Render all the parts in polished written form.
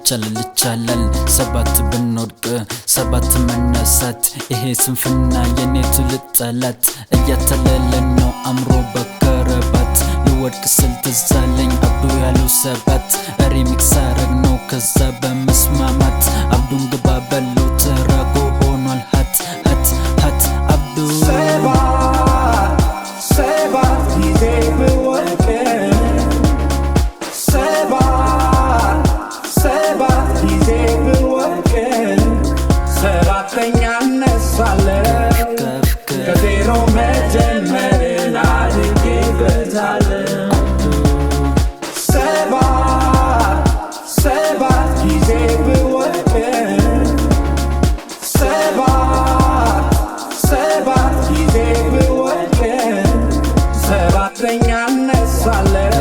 ይቻላል ይቻላል፣ 7 ብንወድቅ 7 መነሳት። ይሄ ስንፍና የኔ ትውልድ ጠላት፣ እያተለለን ነው አምሮ በከረባት። ልወድቅ ስል ትዝ አለኝ አብዱ ያለው 7። Remix አረግ ነው ከዛ በመስማማት። አብዱን ግባ በለው፣ ትራኩ ሆኗል hot hot hot አብዱ። 7 7 ጊዜ ብወድቅ፣ 7 7 ጊዜ ብወድቅ፣ ሰባተኛ እነሳለሁ። ከፍ ከፍ። ከዜሮ መጀመርን አድጌበታለሁ። 7 7 ጊዜ ብወድቅ፣ 7 7 ጊዜ ብወድቅ፣ ሰባተኛ እነሳለሁ።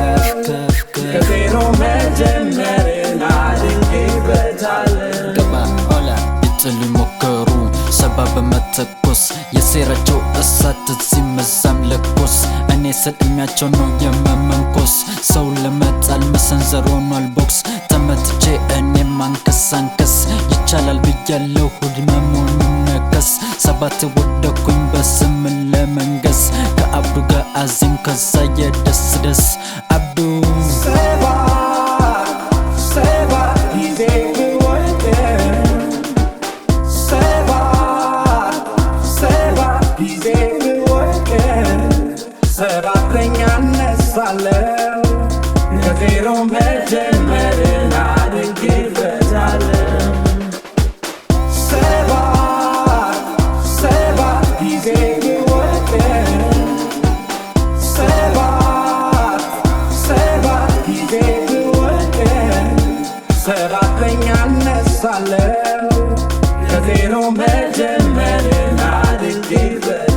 ከፍ ከፍ። ከዜሮ መጀመርን አድጌበታለሁ። ገባ ኦላ ሊጥሉ ሞከሩ 70 በመተኮስ፣ የሴራቸው እሳት እዚህም እዛም ለኮስ። እኔ ስል እድሜያቸው ነው የመመንኮስ፣ ሰው ለመጣል መሰንዘር ሆኗል ቦክስ። ተመትቼ እኔም አንከስ አንከስ፣ ይቻላል ብያለሁ ህመሙንም ነከስ። 7 ወደኩኝ በስም ለመንገስ፣ ከአብዱ ጋር አዚም ከዛ የደስ ደስ አብዱ። 7 7 ጊዜ ብወድቅ፣ 7 7 ጊዜ ብወድቅ፣ ሰባተኛ እነሳለሁ። ከዜሮ መጀመርን አድጌበታለሁ። 7 7 ጊዜ ብወድቅ፣ 7 7 ጊዜ ብወድቅ፣ ሰባተኛ እነሳለሁ። ከዜሮ መጀመርን አድጌበታለሁ።